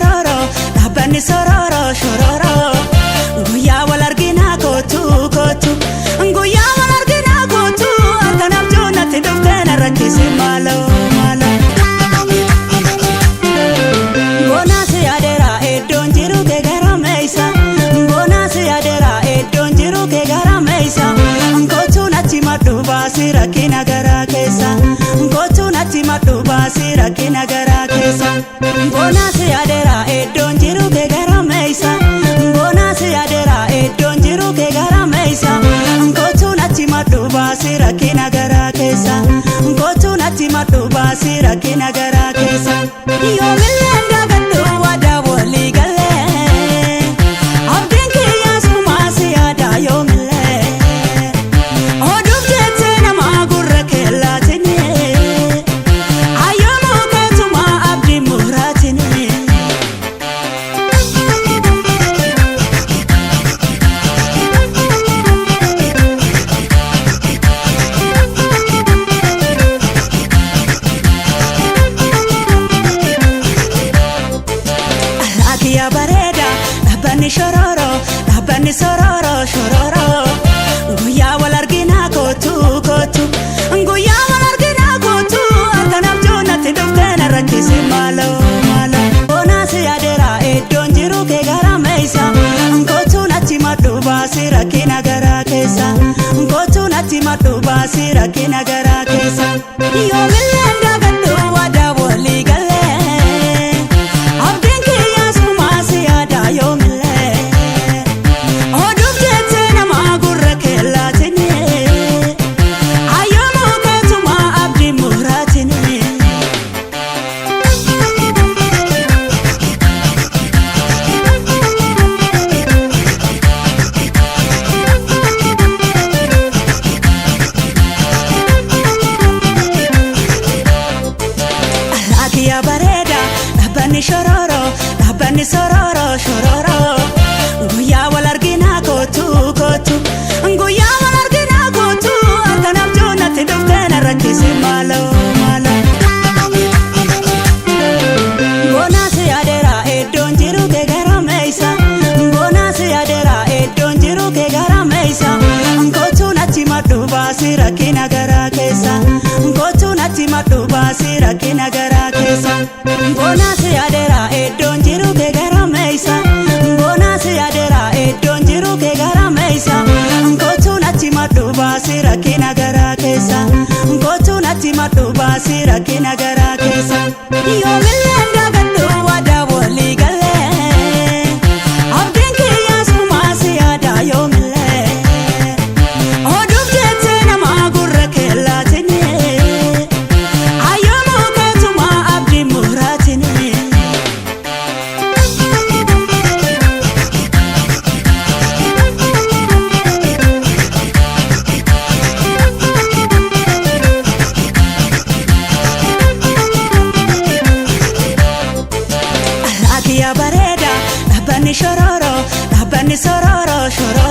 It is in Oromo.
shororo, dhaabbanni sororo shororo. Guyyaa wal arginaa kootu kootu, guyyaa wal arginaa kootu, harka nabjuu natti dhuftee na rakkisi maaloo maaloo. Bonaas yaadeera iddoon jiru kee gara meessa, bonaas yaadeera iddoon jiru kee gara meessa. Kootu natti madhu baasii rakkina garaa keessa, kootu natti madhu baasii rakkina garaa keessa. Bonaas yaadeera iddoon jiru kee gara meessa, bonaas yaadeera iddoon jiru kee gara meessa. Kootu natti madhu baasii rakkina garaa keessa, kootu natti madhu baasii rakkina garaa keessa. Yoomillee daagadhu waadaa walii galee, abdiin kiyyaa sumaa si yaada yoomillee. Oduuf jettee nama gurra keellatini, ayyoomuu keetumaa abdii muraatini. Alaakiyaa bareeda dhaabbanni shororo, dhaabbanni sororo shororo. Guyyaa wal arginaa kootu kootu, guyyaa wal arginaa kootu, harka nabjuu natti dhuftee na rakkisi maaloo maaloo. Bonaas yaadeera iddoon jiru kee gara meessa, kootu natti madhu baasii rakkina garaa keessa, kootu natti madhu baasii rakkina garaa keessa. Yoomillee daagadhu waadaa walii galee, abdiin kiyyaa sumaa si yaada yoomillee. Oduuf jettee nama gurra keellatini, ayyoomuu keetumaa abdii muraatini. Alaakiyaa bareeda dhaabbanni shororo, dhaabbanni sororo shororo. Guyyaa wal arginaa kootu kootu, guyyaa wal arginaa kootu, harka nabjuu natti dhuftee na rakkisi maaloo maaloo. Bonaas yaadeera iddoon jiru kee gara meessa, bonaas yaadeera iddoon jiru kee gara meessa. Kootu natti madhu baasii rakkina garaa keessa, kootu natti madhu baasii rakkina garaa keessa. Bonaas yaadeera iddoon jiru kee gara meessa, bonaas yaadeera iddoon jiru kee gara meessa. Kootu natti madhu baasii rakkina garaa keessa, kootu natti madhu baasii rakkina garaa keessa. Yoomillee daagadhu waadaa walii galee, abdiin kiyyaa sumaa si yaada yoomillee. Oduuf jettee nama gurra keellatini, ayyoomuu keetumaa abdii muraatini. Alaakiyaa bareeda dhaabbanni shororo, dhaabbanni sororo shororo.